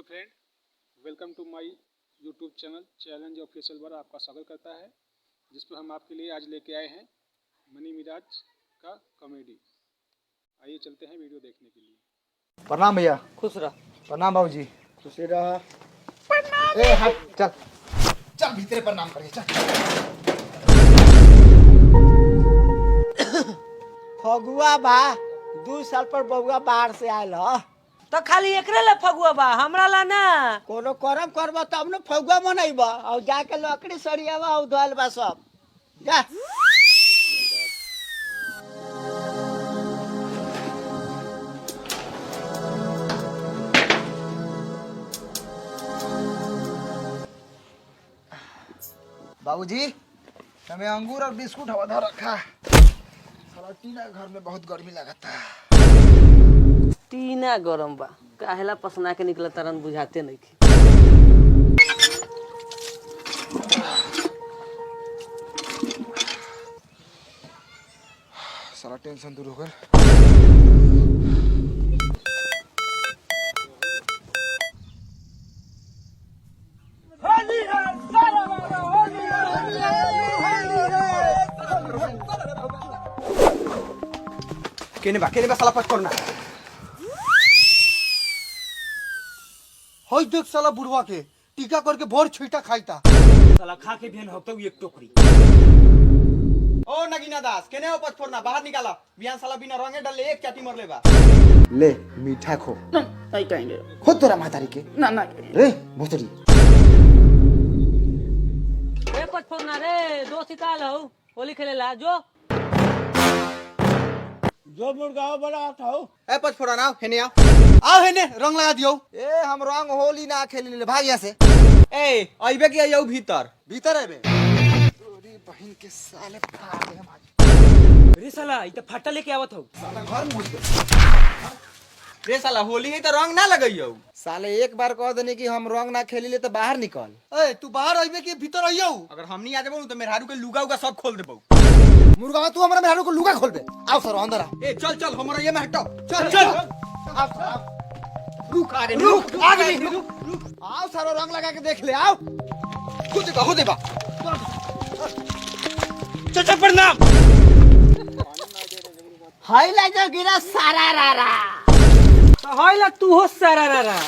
Hello friend, welcome to my YouTube channel challenge official पर आपका स्वागत करता है, जिस पर हम आपके लिए आज लेके आए हैं मनी मिराज का कॉमेडी। आइए चलते हैं वीडियो देखने के लिए। प्रणाम भैया। खुश रह। प्रणाम बाबूजी। खुशी रह। ए हट, चल चल भीतरे प्रणाम करिए, चल। फगुआ बा, 2 साल पर बउआ बाहर से आयल ह। तो खाली एकरे ला फगुआ बा, हमरा ला ना। कोनो करम करब तब न फगुआ मनैब। और जाके लकड़ी सरियावा और धोल बा सब। जा। बाबूजी, हमें अंगूर और बिस्कुट हवा धर रखा। साला टीना घर में बहुत गर्मी लगता है। टीना गरम बा, काहेला पसना के निकला तरन बुझाते नहीं। सारा टेंशन दूर हो गया। केने बा, केने बा साला पचफोरना। हई देख साला बुढ़वा के टीका करके भर छीटा खाईता। साला खा के बिहन हफ्ता एक टोकरी। ओ नगीना दास, केने हो पचफोरना, बाहर निकाला। बिहान साला बिना रंगे डलले एक चाटी मरले बा। ले मीठा खो। नहीं कहेंगे। खो तोरा मातारी के। ना ना। रे भोसड़ी। ए पचफोरना रे, दो सिताल हो होली खेले ला जो। जो मुर्गा बड़ा था। ए पचफोरना आओ हेने आओ। आओ हेने रंग लगा दियो। ए हम रंग होली ना खेली ले, भाग यहाँ से। ए आइबे कि आइयो भीतर? भीतर आबे। तोरी बहन के साले फाड़ दे हम आज। रे साला ई त फाटा लेके आवत हो। साला घर में घुस गए। रे साला होली है त रंग ना लगइयो। साले एक बार कह देने कि हम रंग ना खेली ले तो बाहर निकल। ए तू बाहर आइबे कि भीतर आइयो? अगर हमनी आ जबो त मेहरारू के लुगा उगा सब खोल देबो। मुर्गा तू हमरा मेहरारू को लुगा खोल दे। आओ सर अंदर आ। ए चल चल हमरा ये में हटो। चल चल। आओ सर, आओ। रुक आगे रुक आगे नहीं, रुक आओ सारो रंग लगा के देख ले। आओ खुद देखा हो देबा। चाचा प्रणाम। हई ला जो गिरा सारा रा रा। तो हई ला तू हो सारा रा रा।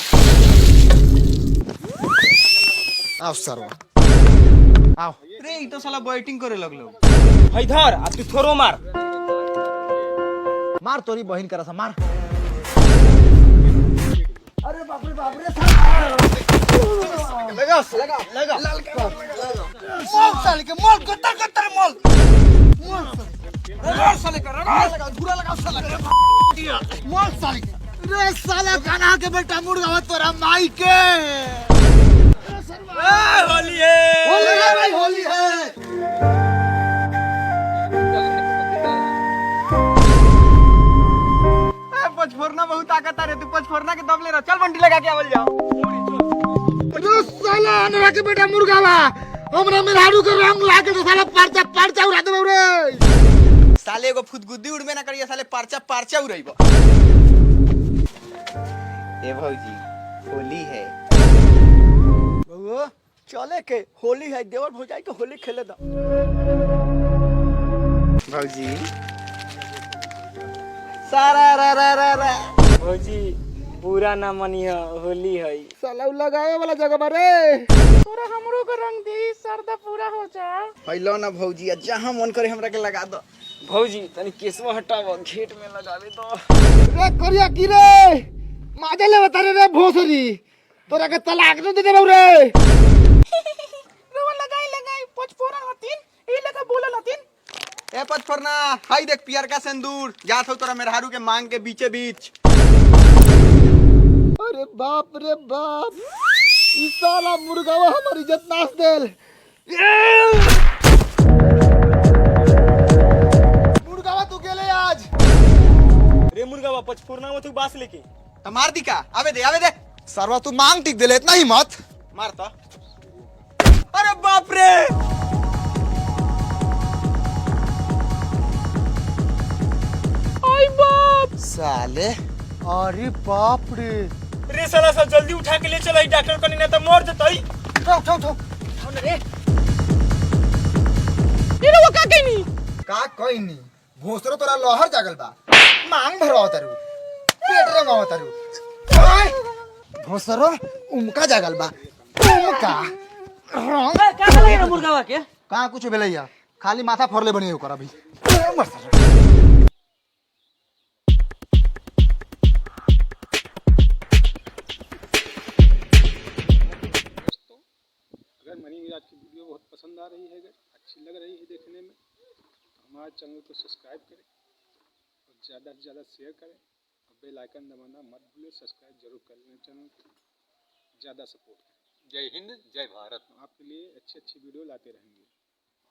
आओ सर आओ। रे ई तो साला बैटिंग करे लगलो। हई धर आ तू थोरो मार। मार तोरी बहन करा सा मार। अरे बाप रे बाप रे साला। लगा लगा लगा मोल साले के मोल गत्तर गत्तर मोल। मोल साले रगड़ साले का रगड़ लगा धुरा लगा साला के। मोल साले के। रे साला कान्हा के बेटा मुर्गा तोरा माई के। ए होली है। होली है भाई, होली है। ए पचफोरना बहुत ताकत आ रे, तू पचफोरना के दम ले रहा। चल बंटी लगा के आवल जाओ। रे साला अनरा के बेटा मुर्गा बा, हमरा मेहरारू के रंग लागे तो साला परचा परचा उड़ा देबो रे। साले एगो फुदगुद्दी उड़बे ना करिए, साले परचा परचा उड़ैबो। ए भौजी होली है। बउआ चले के होली है, देवर भौजाई के होली खेले दो। भौजी सारा रा रा रा रा। भौजी बुरा ना मनिया होली है। साला उ लगावे वाला जगह बा रे। तोरा हमरो के रंग दी, सरदा पूरा हो जा। फैलो ना भौजी, आ जहां मन करे हमरा के लगा दो। भौजी तनी केसवा हटाव, घेट में लगावे दो। रे करिया की रे माजे ले बता रे भोसरी, तोरा के तलाक न दे देबो रे। रवा लगाई लगाई पचफोरन हतिन, ई लगा बोलल हतिन। ए पचफोरना हाई देख पियर का सिंदूर जात हो तोरा मेहरारू के मांग के बीचे बीच। अरे बाप रे बाप, ई साला मुर्गावा हमर इज्जत नाश देल। मुर्गावा तू गेले आज। रे मुर्गावा पचफोरना में तू बास लेके त मार दी का? आवे दे आवे दे। सरवा तू मांग टिक देले इतना ही मत मार तो। अरे बाप रे आई बाप साले। अरे बाप रे रे साला सब जल्दी उठा के ले चल। डॉक्टर कनी ना त मर जतई। उठो उठो उठो। रे। ई रउआ का कइनी? का कइनी? भोसरो तोरा लहर जागल बा, मांग भरवा तारू, पेट रंगावा तारू। ओए, भोसरो उमका जागल बा, उमका रंग। ए, का भेलै रे मुर्गावा के? कहाँ कुछ भेलैया, खाली माथा फोड़ले बनी ओकर अभी। ए, मर साला। दोस्तों, अगर मनी मिराज की वीडियो बहुत पसंद आ रही है, अगर अच्छी लग रही है देखने में, तो हमारे चैनल को सब्सक्राइब करें और ज़्यादा से ज़्यादा शेयर करें और बेल आइकन दबाना मत भूलें। सब्सक्राइब जरूर कर लें चैनल को, ज़्यादा सपोर्ट करें। जय हिंद, जय भारत। हम आपके लिए अच्छी अच्छी वीडियो लाते रहेंगे।